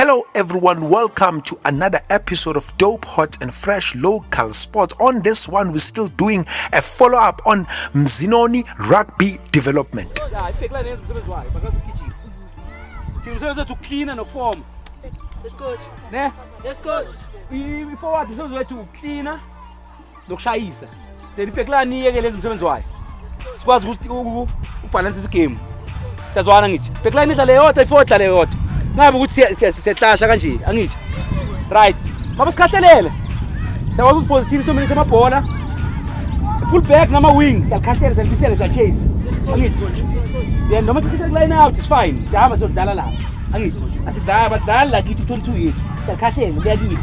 Hello, everyone. Welcome to another episode of Dope, Hot, and Fresh Local Sports. On this one, we're still doing a follow up on Mzinoni Rugby Development. Ya, ibhekilane yenza umsebenzi wayo, bakazi ukugijima. Thina umsebenzi wethu ukuklina nokufoma. Yes, coach. Ne? Yes, coach. I-forward umsebenzi wethu ukuklina nokushayisa. Then ibhekilane iyeke lenza umsebenzi wayo. Sikwazi ukuthi ubhalansise igame. Siyazwana ngithi. Backline idlale yodwa, i-forward idlale yodwa. Ngabe ukuthi siyahlasha kanje, angithi. Right. Baba sikhahlelele. Siyakwazi ukuziposition isitombeni samabhola. Full back nama wing, siyakhahlela, siyalibisela, siyachase. Angithi. Then noma sichitha line out is fine. Siyahamba siyodlala lapha. Angithi. Asidlala badlala la kithi 22 yethu. Siyakhahlela kuyakithi.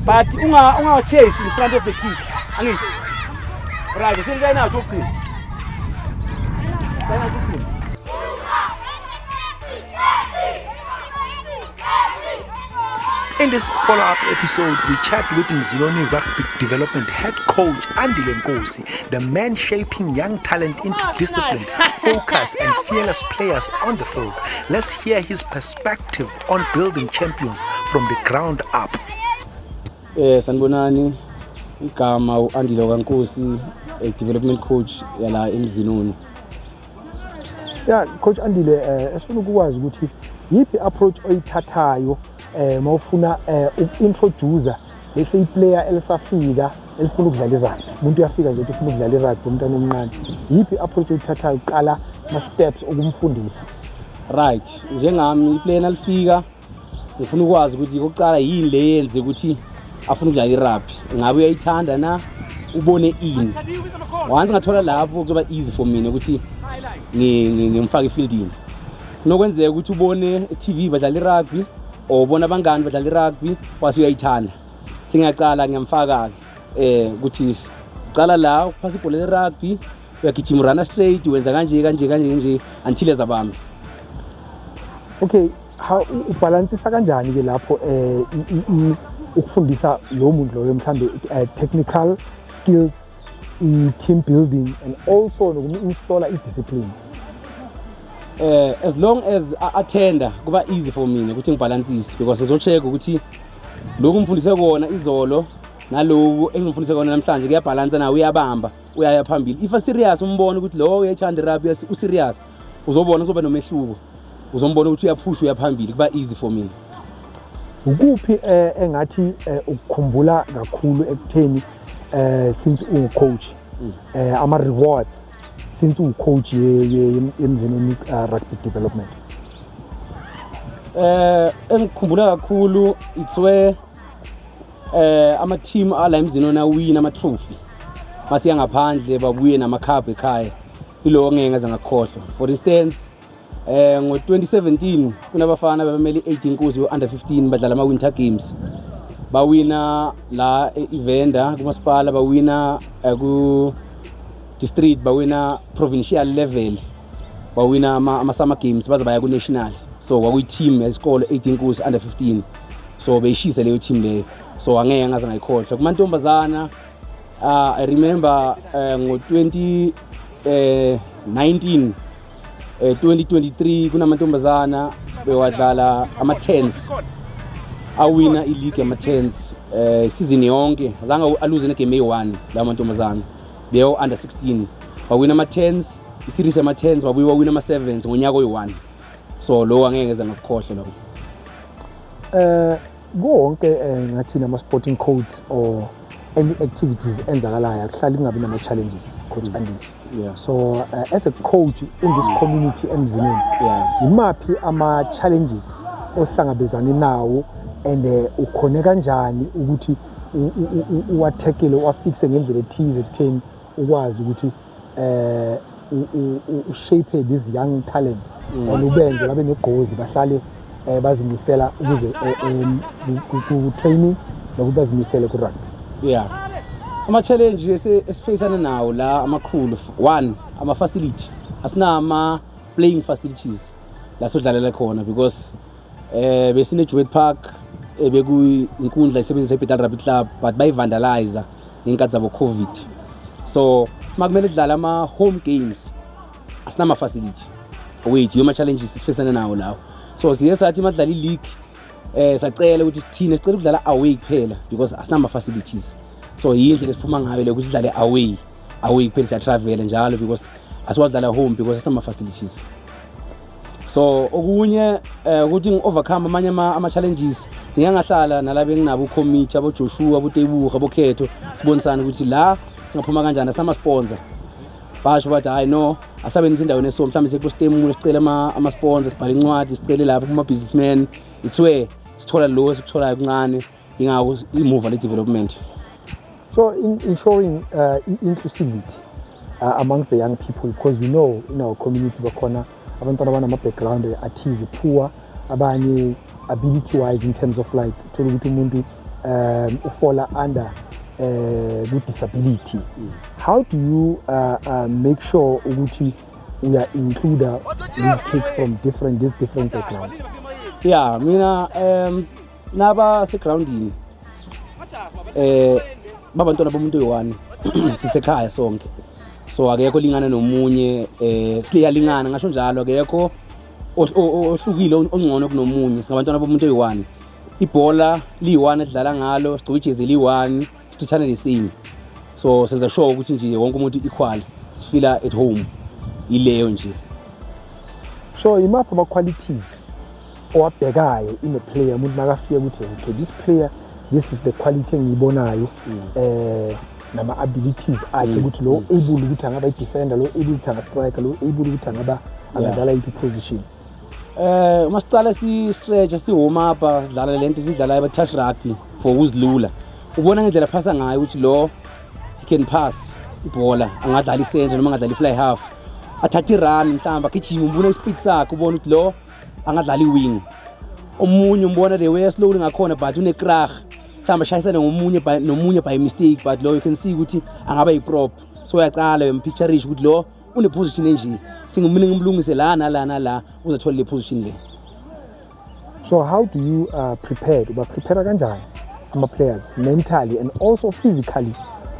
But unga chase in front of the kick. Angithi. Right, siyidlala line out okugcina. Line out okugcina. In this follow up episode, we chat with Mzinoni Rugby Development head coach Andile Nkosi, the man shaping young talent into disciplined, focused, and fearless players on the field. Let's hear his perspective on building champions from the ground up. Sanibonani, igama uAndile kaNkosi, a development coach yala eMzinoni. Yeah, Coach Andile, esifuna ukwazi ukuthi yiphi approach oyithathayo mawufuna uku-introduce lese iplayer elisafika elifuna ukudlala irugby. Umuntu uyafika nje uthi ufuna ukudlala irugby, umntwana omncane. Yiphi approach oyithathayo uqala ama steps okumfundisa? Right, njengami iplayer nalifika ngifuna ukwazi ukuthi kokuqala yini le yenze ukuthi afuna ukudlala irugby. Ingabe uyayithanda na? Ubone ini? Once ngathola lapho kuzoba easy for mina ukuthi ngimfake efieldini. Kunokwenzeka ukuthi ubone e-TV badlala irugby or ubona abangani badlala irugby wase uyayithanda. Sengiyaqala ngiyamfaka ukuthi qala la uphasa ibhola le-rugby, uyagijima, uruna straight, wenza kanje kanje kanje kanje until ezabamba. Okay, how ubalansisa kanjani ke lapho ukufundisa lo muntu loyo mhlambe technical skills, i-team building and also nokum-installa i-discipline? As long as attenda kuba easy for mina ukuthi ngibalansise because ngizocheck ukuthi lokhu ngifundise kona izolo naloku engifundise kona namhlanje kuyabalansa nawe, uyabamba, uyaya phambili. If a serious umbone ukuthi lo uyayithanda irugby, userious, uzobona kuzoba nomehluko, uzombona ukuthi uyaphusha, uya phambili, kuba easy for mina. Ukuphi engathi ukukhumbula kakhulu ekutheni since ungu-coach ama rewards since uwu-coach yeMzinoni Rugby Development? Engikhumbula kakhulu, it's where ama team ala eMzinoni awina ama trophy, masiya ngaphandle babuye nama cup ekhaya, ilo ngeke ngaze ngakukhohlwa. For instance, ngo 2017 kunabafana bebamele i-18 Nkosi under 15, badlala ama Winter Games, bawina la e-Evander kumasipala, bawina ku district, bawina provincial level, bawina ama summer games, baze baya ku national. So kwakuyi-team yesikolo 18 Nkosi under 15, so beyishisa leyo team leyo, so angeke ngaze ngayikhohlwa. Kumantombazana, I remember ngo 2019, 2023, kunamantombazana bewadlala ama-tens, awina i-league yama-tens season yonke, azange aluze negame eyi-1. Lawo mantombazana beyo under 16 bawina ama-tens, i-series yama-tens, babuye bawina ama-sevens ngonyaka oyi-1, so lowo angeke ngeze ngakukhohlwa lokho. Konke ngathi nama sporting codes or any activities enzakalayo akuhlali kungabi nama challenges, Coach Andile. So as a coach in this community eMzinoni, imaphi ama challenges ohlangabezane nawo and ukhone kanjani ukuthi uwathekele, uwafixe ngendlela ethize ekutheni ukwazi ukuthi ushape this young talent and ubenze babe negqozi, bahlale bazimisela ukuze ku training nokuthi bazimisele ku rugby? Yeah, ama-challenge esifeyisana nawo la amakhulu, one, ama-facility, asinama playing facilities la sodlalela khona because besine Joubert Park ebekuyinkundla isebenzisa iBethal Rugby Club, but bayivandalize ngenkathi zabo COVID, so makumele sidlale ama home games asinama facility wethu. Iyo ma challenges sifesana nawo lawo, so siye sathi madlala i-league. Sacela ukuthi sithine, sicela ukudlala away kuphela because asinama facilities. So yindlela esiphuma ngayo le ukuthi sidlale away, away kuphela, siya-travel njalo because asiwadlala home because asinama facilities. So okunye ukuthi ngi-overcome amanye ama-challenges, ngike ngahlala nalabo enginabo ucommittee, abo-Joshua, abo-Tebuga, abokhetho, sibonisane ukuthi la singaphuma kanjani, asinama-sponsor. Basho bathi, "Hayi no, asabe endaweni eso, mhlawumbe sekustemule sicele ama-sponsor, sibhale incwadi, sicele lapho kuma-businessman." It's where sithola lo esikutholayo kuncane, ingako imuva le-development. So in ensuring inclusivity amongst the young people, because we know in our community bakhona abantwana abanama-background athize, poor, abanye ability wise in terms of like thola ukuthi umuntu ufola under ku-disability. How do you make sure ukuthi uya-include these kids from different these different backgrounds? Ya, mina naba segroundini babantwana bomuntu oyi-one, sisekhaya sonke, so akekho lingana nomunye, siyalingana ngasho njalo, akekho ohlukile ongcono kunomunye, singabantwana bomuntu oyi-one. Ibhola liyi-one esidlala ngalo, sigcoke ijezi eliyi-one, sithithane the same. So senza sure ukuthi nje wonke umuntu equal, sifila at home, ileyo nje. So imaphi ama-qualities owabhekayo in a player, umuntu makafika ukuthi, "Okay, this player, this is the quality engiyibonayo," nama-abilities akhe, ukuthi lo able ukuthi angaba i-defender, lo able ukuthi anga-striker, lo able ukuthi angaba angadlala yiphi position? Uma sicala si stretch, si warm up, sidlala lento sidlalayo ba touch rugby for ukuzilula. Ubona ngendlela phasa ngayo ukuthi lo he can pass ibhola, angadlala i-center noma angadlala i-fly half. Athatha i-run mhlawumbe agijima, ubona ispeed sakhe, ubona ukuthi lo angadlala i-wing. Omunye umbona the way slowly ngakhona but une-krag, mhlawumbe ashayisane ngomunye by nomunye by mistake, but lo you can see ukuthi angaba yi-prop. So uyacala uyampicturisha ukuthi lo une-position enje, singumina ngimlungise la nala nala uzathola le position le. So how do you prepare, uba prepare kanjani ama-players mentally and also physically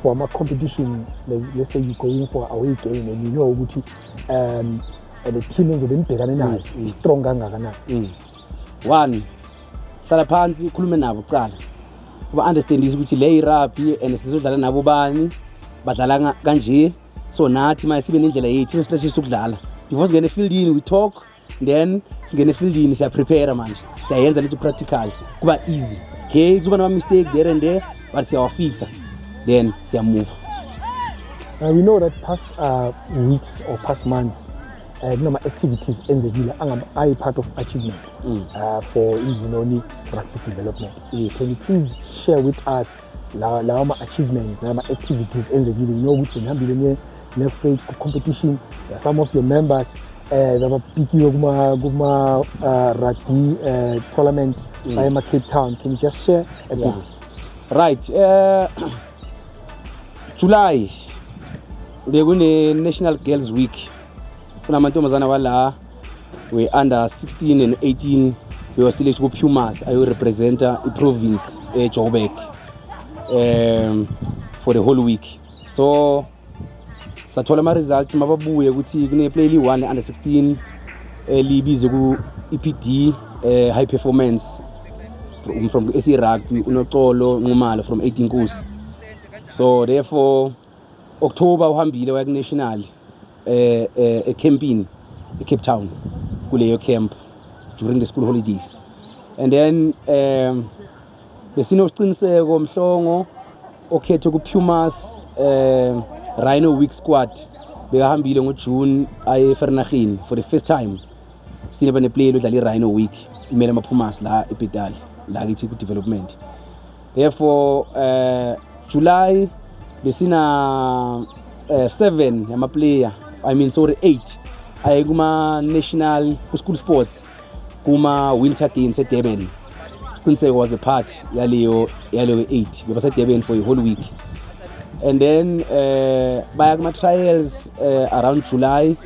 for ama-competition? Like, let's say you're going for away game and you know ukuthi the team ezobe nibhekane nayo i-strong kangakanani? One, hlala phansi ukhulume nabo kucala, uba understandise ukuthi le i-rugby and sizodlala nabo bani, badlala kanje, so nathi manje sibe nendlela yethu strategy sokudlala. Before singene efieldini we talk, then singene efieldini siyaprepare, manje siyayenza lethu practical, kuba easy. Okay, kuzoba nama-mistake there and there, but siyawafixa, then siyamove. We know that past weeks or past months kunama-activities enzekile ayi-part of achievement for iMzinoni rugby development. Yes. Can you please share with us lawa ma-achievements nama-activities enzekile? You know ukuthi nihambile niye Nelspruit competition. There are some of your members labapikiwe kuma rugby tournament baye ema-Cape Town. Can you just share a bit? Right, July bekune National Girls Week, kunamantombazana wala we under 16 and 18 bewaselect ku Pumas ayo representa i-province eJoburg for the whole week. So sathola ama results mababuye ukuthi kune player li1 under 16 elibize ku EPD high performance from SA Rugby, uNoxolo Nqumalo from 18 Nkosi. So therefore October uhambile waya ku national ecampini eCape Town, kuleyo camp during the school holidays. And then besinosiqiniseko Mhlongo okhethwe ku Pumas Rhino Week squad, bekahambile ngoJune aye eVereeniging for the first time. Sine bane player odlala iRhino Week imele ama Pumas la eBetali la kithi ku development. Therefore July besina 7 yama player, I mean sorry, 8 aye kuma national ku school sports kuma winter games eDurban. Siqiniseko was a part yaleyo 8 bebase Durban for a whole week. And then baya kuma trials around July,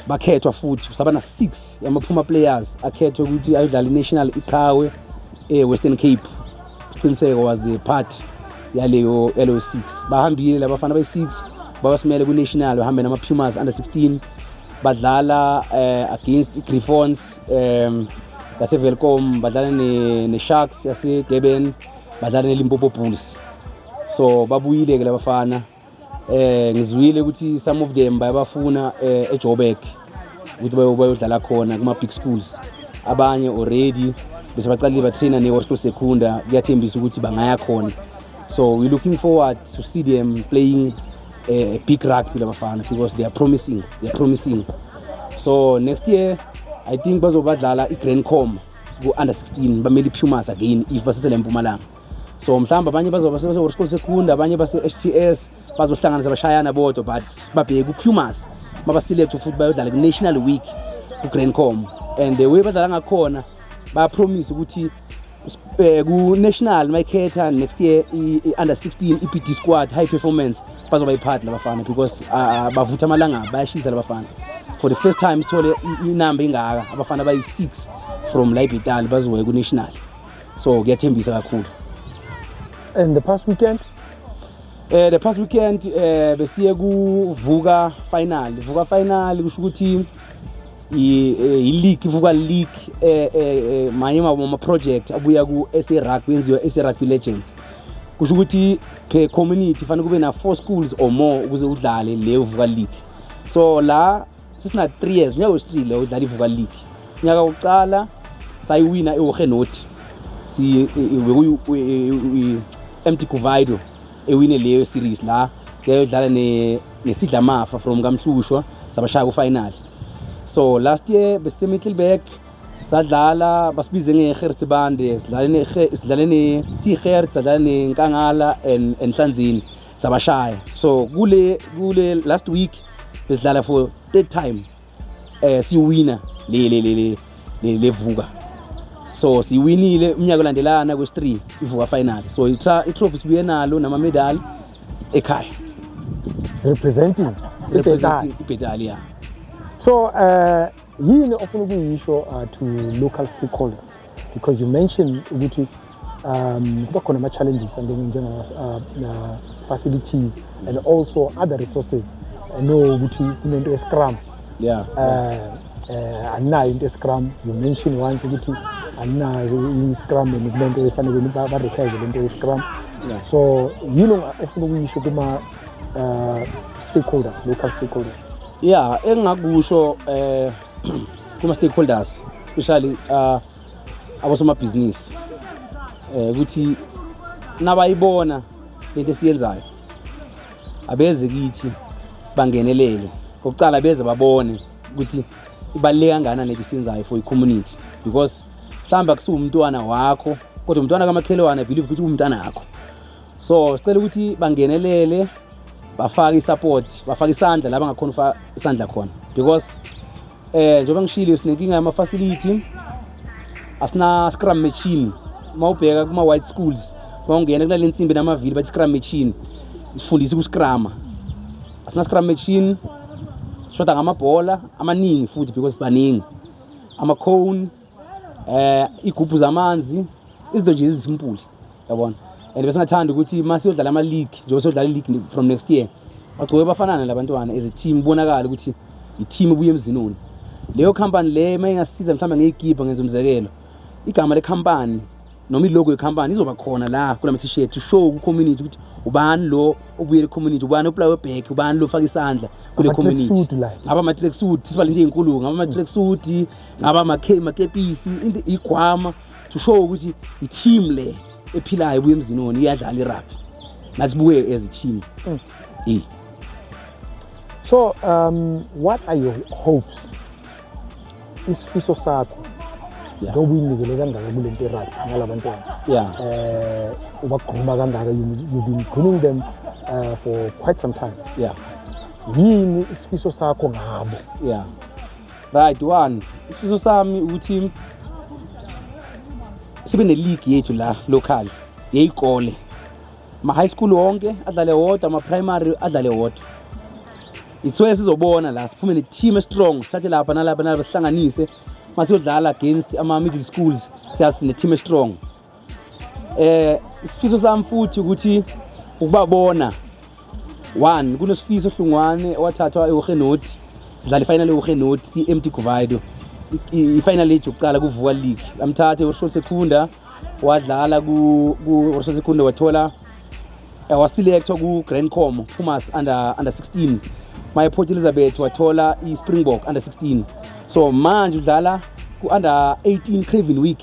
bakhethwa futhi saba na 6 yamaphuma players akhethwe ukuthi ayodlala i-national iqhawe e-Western Cape. Siqiniseko was the part yaleyo 6. Bahambile labafana bayi-6 babasimele ku-national, bahambe nama-Pumas under 16, badlala against i-Griffons. yase-Welkom, badlala ne-Sharks yase-Durban, badlala ne-Limpopo Bulls. So babuyile-ke labafana. Ngizwile ukuthi some of them bayabafuna eJoburg ukuthi bayodlala khona kuma big schools. Abanye already bese baqalile batraina ne-Hoërskool Secunda, kuyathembisa ukuthi bangaya khona. So we're looking forward to see them playing big rugby labafana because they are promising, they are promising. So next year I think bazobadlala i-Grandcom ku-under 16, bamele i-Pumas again if basesele eMpumalanga. So mhlawumbe abanye bazoba base-Hoërskool Secunda, abanye base-HTS, bazohlangana bashayana bodwa, but babheke ku-Pumas mabaselect futhi bayodlala ku-National Week ku-Grandcom. And the way badlala ngakhona, bayapromise ukuthi ku-national mayikhetha next year i-under 16 i-PD squad high performance bazoba yipart labafana because bavutha amalanga, bayashisa labafana. For the first time sithole inamba engaka, abafana bayi-6 from la eBethal bazoya ku-national, so kuyathembisa kakhulu. And the past weekend? The past weekend besiye kuvuka final. Vuka final kusho ukuthi i-league, ivuka league, manye ama project abuya ku SA Rugby, yenziwa SA Rugby Legends. Kusho ukuthi per community fanele kube na 4 schools or more ukuze udlale leyo Vuka League. So la sesina 3 years, unyaka wesi-3 lo udlala ivuka league. Unyaka wokuqala sayiwina eHuguenot, si bekuyi MT Kuvido ewine leyo series la, yayodlala ne nesidlamafa from Kamhlushwa, sabashaya ku final. So last year bese Middelburg sadlala, basibize ngeGertsbande, sidlale ne siGert, sadlala neNkangala and Nhlanzini, sabashaya. So kule last week besidlala for third time, siwina le vuka. So siwinile umnyaka olandelana kwesi-3 ivuka final. So i-trophy sibuye nalo nama medal ekhaya. Representing representing iBethal, yeah. So yini ofuna ukuyisho to local stakeholders, because you mentioned ukuthi kuba khona ama challenges njengama facilities and also other resources. I know ukuthi kunento ye-scrum. Anayo into ye-scrum. You mentioned once ukuthi anazo i-scrum and kunento efanele ba-require lento ye-scrum. So yini ofuna ukuyisho kuma stakeholders, local stakeholders? Yeah, engingakusho kuma stakeholders, especially abosomabhizinisi, ukuthi nabayibona lento esiyenzayo abeze kithi bangenelele. Kokucala beze babone ukuthi ibaluleke kangakanani lento esiyenzayo for i-community, because mhlawumbe akusiwumntwana wakho kodwa umntwana kamakhelwane, I believe ukuthi umntwana wakho. So sicela ukuthi bangenelele, bafake i-support, bafake isandla la bangakhona ufaka isandla khona, because njengoba ngishilo sinenkinga yama-facility, asina scrum machine. Mawubheka kuma white schools, mawungena kunale nsimbi namavili bathi scrum machine, sifundisa ukuscrama. Asina scrum machine, shoda ngamabhola amaningi futhi because baningi, ama-cone, igubhu zamanzi, izinto nje ezisimple, yabona. And besingathanda ukuthi masiyodlala ama-league, njengoba siyodlala i-league from next year, bagcoke bafanane labantwana as a team, kubonakala ukuthi i-team ebuye eMzinoni. Leyo company le uma ingasisiza mhlawumbe ngey'kibha, ngenza umzekelo, igama lekhampani noma ilogo yekhampani izoba khona la kulama t-shirt to show ku-community ukuthi ubani lo obuyele community, ubani oplawe back, ubani lo ofaka isandla kule community. Ama-tracksuit like. Ngaba ama-tracksuit, sibale into ey'nkulu, ngaba ama-tracksuit, ngaba amakepisi, into igwama, to show ukuthi i-team le ephilayo ebuye eMzinoni iyadlala i-rugby, nathi sibuye as a team. Eh. So what are your hopes, isifiso sakho, njengoba uyinikele kangaka kule nto ye-rugby ngalabantwana, ubagrooma kangaka, you've been grooming them for quite some time, yini isifiso sakho ngabo? Yeah, right. One, isifiso sami ukuthi sibe ne-league yethu la local yey'kole, ma-high school wonke adlale wodwa, ama-primary adlale wodwa. Ithiwe sizobona la siphume ne-team e-strong, sithathe lapha nalapha nalapha, sihlanganise, masiyodlala against ama-middle schools siyazi ne-team e-strong. Isifiso sami futhi ukuthi ukubabona, one, kunoSifiso Hlungwane owathathwa eHuguenot, sidlala ifinal eHuguenot si-MT Kuvido. I-final yethu yokuqala kuVuka League, amthathe Hoërskool Secunda, wadlala ku Hoërskool Secunda, wathola waselectwa ku Grand Com Pumas under 16. Maye Port Elizabeth wathola i-Springbok under 16. So manje udlala ku under 18 Craven Week.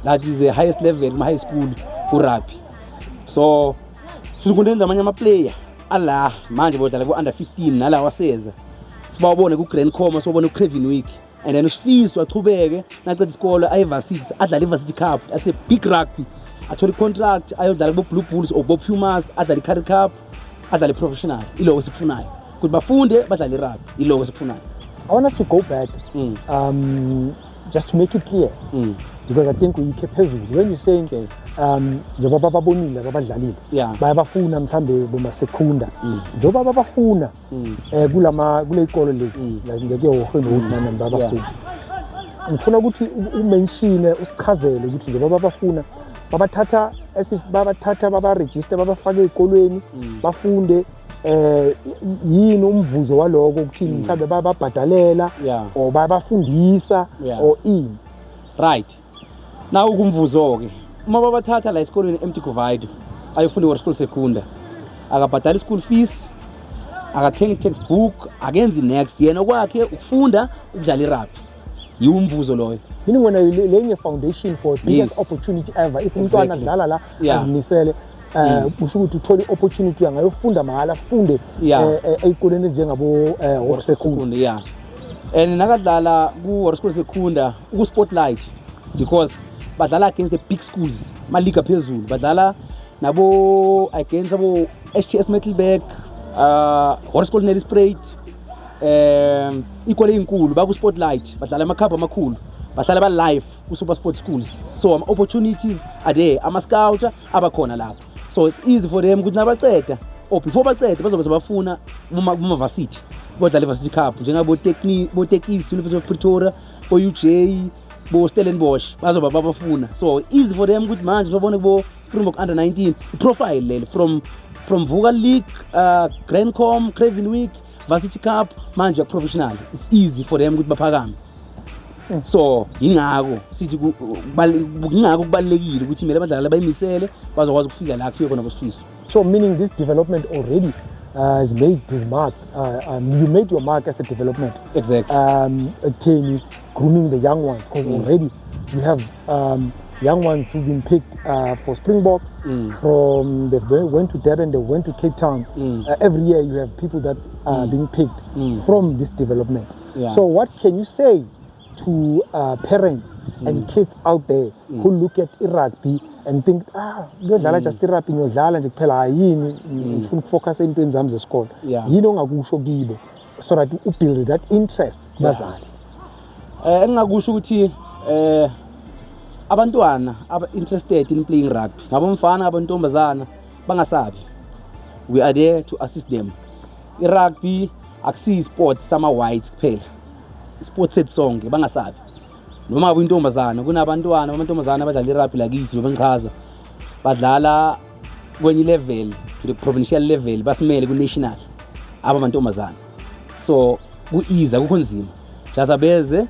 That is the highest level kuma high school ku rugby. So sikunde namanye ama player ala manje bodlala ku under 15 nala waseza. Sibawabone ku Grand Com, sibawabone ku Craven Week. And then uSifiso achubeke naceda isikole aye varsity, adlale i-varsity cup. That's a big rugby. Athole i-contract ayodlala kubo Blue Bulls or kubo Pumas, adlale i-Currie Cup, adlale professional. Iloko sikufunayo. Ukuthi bafunde badlale i-rugby. Iloko sikufunayo. I want us to go back just to make it clear because I think uyikhe phezulu when you're saying njengoba bababonile abadlalile bayabafuna mhlambe bomasekhunda njengoba babafuna kulama kule ikolo lezi like ngeke yohwe nokuthi nani babafuna. Ngifuna ukuthi umention, usichazele ukuthi njengoba babafuna babathatha as if babathatha babaregister, babafake ezikolweni bafunde, yini umvuzo waloko, ukuthini mhlambe bababhadalela or babafundisa or ini? Right. Now ukumvuzo ke, uma babathatha la esikolweni Mt Govido ayofunda eHoërskool Secunda, akabhadali school fees, akathengi textbook, akenzi next, yena kwakhe ukufunda, ukudlala irugby, yiwo umvuzo loyo. Meaning wena you laying a foundation for biggest opportunity ever. If umntwana adlala la, azimisele, kusho ukuthi uthole i-opportunity angayofunda mahhala, afunde ey'koleni ezinjengabo Hoërskool Secunda. Yeah, and nakadlala ku-Hoërskool Secunda uku-spotlight because badlala against the big schools, ma-league aphezulu, badlala nabo against abo HTS Middelburg, Hoërskool Nelspruit, iy'kole ey'nkulu baku-spotlight, badlala amakhaphu amakhulu, bahlala ba-live ku-super sport schools. So ama-opportunities are there, ama-scout abakhona lapho, so it's easy for them ukuthi nabaceda or before bacede bazobe sebafuna kuma-varsity, bodlala i-varsity cup njengabo bo-Tekisi, University of Pretoria, bo-UJ, bo-Stellenbosch, bazoba babafuna. So easy for them ukuthi manje babone kubo-Springbok under 19, i-profile leli from Vuka League, Grandcom, Craven Week, Varsity Cup, manje professional. It's easy for them ukuthi baphakame. So yingakho sithi yingakho kubalulekile ukuthi kumele abadlali bayimisele, bazokwazi ukufika la kufike khona kuSifiso. So meaning this development already has made his mark. You made your mark as a development. Exactly. Ekutheni grooming the young ones, because already you have young ones who've been picked for Springbok. From they went to Durban, they went to Cape Town. Every year you have people that are being picked from this development. So what can you say to parents and kids out there who look at rugby and think, "Ah, ngiyodlala just i-rugby, ngiyodlala nje kuphela, yini, ngifuna ukufocus ey'ntweni zami zesikole"? Yini ongakusho kibo so that ubuild that interest kubazali? Engingakusho ukuthi abantwana aba interested in playing rugby, ngabomfana, ngabontombazana, bangasabi. We are there to assist them. I-rugby akusiyi sport sama whites kuphela, sport sethu sonke. Bangasabi noma ngabe intombazana, kunabantwana amantombazana abadlala irugby lakithi, njengoba ngichaza, badlala kwenye level, to the provincial level, basimele ku-national aba mantombazana. So ku-easy, akukho nzima, just abeze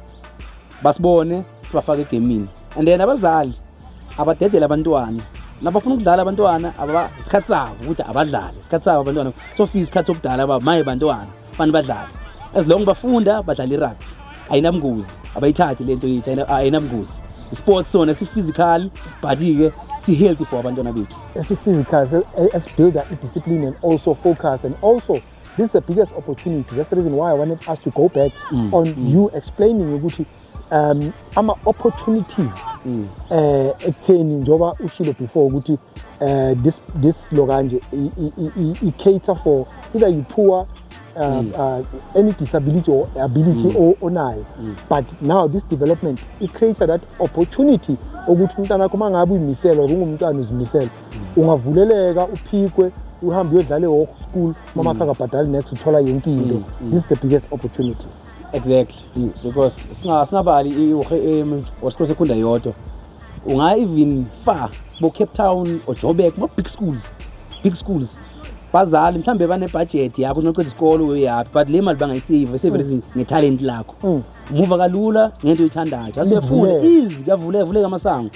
basibone, sibafake egemini. And then abazali abadedele abantwana nabafuna ukudlala. Abantwana isikhathi sabo ukuthi abadlale, isikhathi sabo abantwana sofika, isikhathi sokudala babo maye bantwana fanele badlale. As long bafunda, badlala irugby, ayinabungozi, abayithathi lento yethu, ayinabungozi. Sport sona si-physical but-ke si-healthy for abantwana bethu. Esi-physical, esibuilda i-discipline and also focus, and also this is the biggest opportunity. That's the reason why I wanted us to go back on you explaining ukuthi ama-opportunities ekutheni njengoba ushilo before ukuthi this lo kanje i-cater for either you poor, any disability or ability onayo, but now this development it creates that opportunity ukuthi umntwana wakho, uma ngabe uyimisela or ungumntwana uzimisela, ungavuleleka, uphikwe, uhambe uyodlala e-school, mama akabhadali next, uthola yonke into. This is the biggest opportunity. Exactly. Because singabali Hoërskool Secunda yodwa, unga even far bo Cape Town or Joburg, bo big schools, big schools. Bazali mhlambe bane-budget yakho, unoqeda isikolo uyaphi, but le mali bangayisave, save lezi ngetalent lakho. Muva kalula ngento oyithandayo, just uyafunda. Ivuleke. Easy, kuyavuleka, vuleka amasango.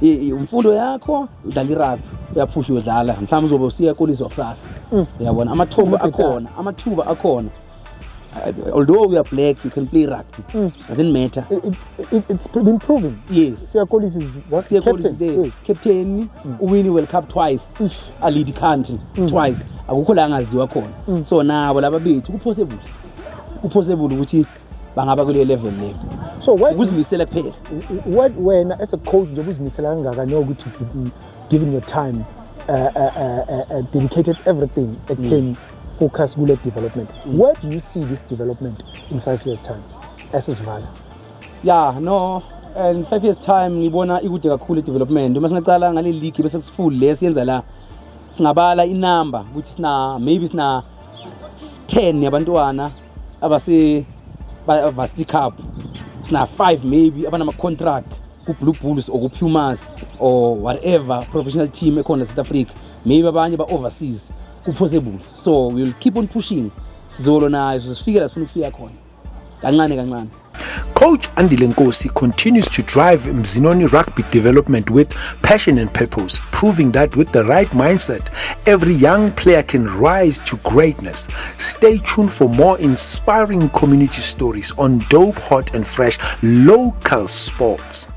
Imfundo yakho, udlala irugby, uyaphusha, uyodlala, mhlawumbe uzobe usiya koliswa kusasa, uyabona amathuba akhona, amathuba akhona. Although we are black, you can play rugby, doesn't matter. It's been proven. Yes. Siya Kolisi is what? Siya Kolisi is Captain. there. Captain, uwini World Cup twice, a lead country twice, akukho la angaziwa khona. So nabo laba bethu kupossible, kupossible ukuthi bangaba kule level leyo. So what Ukuzimisela kuphela. What wena as a coach, njengoba uzimisela kangaka nokuthi you given your time, dedicated everything ekutheni focus kule development, where do you see this development in 5 years' time esisivala? Yeah, no, in 5 years' time ngibona ikude kakhulu i-development. Uma singacala ngale league bese kusifull le siyenza la, singabala inumber ukuthi sina maybe sina 10 yabantwana abase varsity cup, sina 5 maybe abanama contract ku-Blue Bulls or ku-Pumas or whatever professional team ekhona South Africa, maybe abanye ba-overseas, ku-possible. So we will keep on pushing, sizolo nayo sizofika la sifuna ukufika khona, kancane kancane. Coach Andile Nkosi continues to drive Mzinoni rugby development with passion and purpose, proving that with the right mindset, every young player can rise to greatness. Stay tuned for more inspiring community stories on dope, hot, and fresh local sports.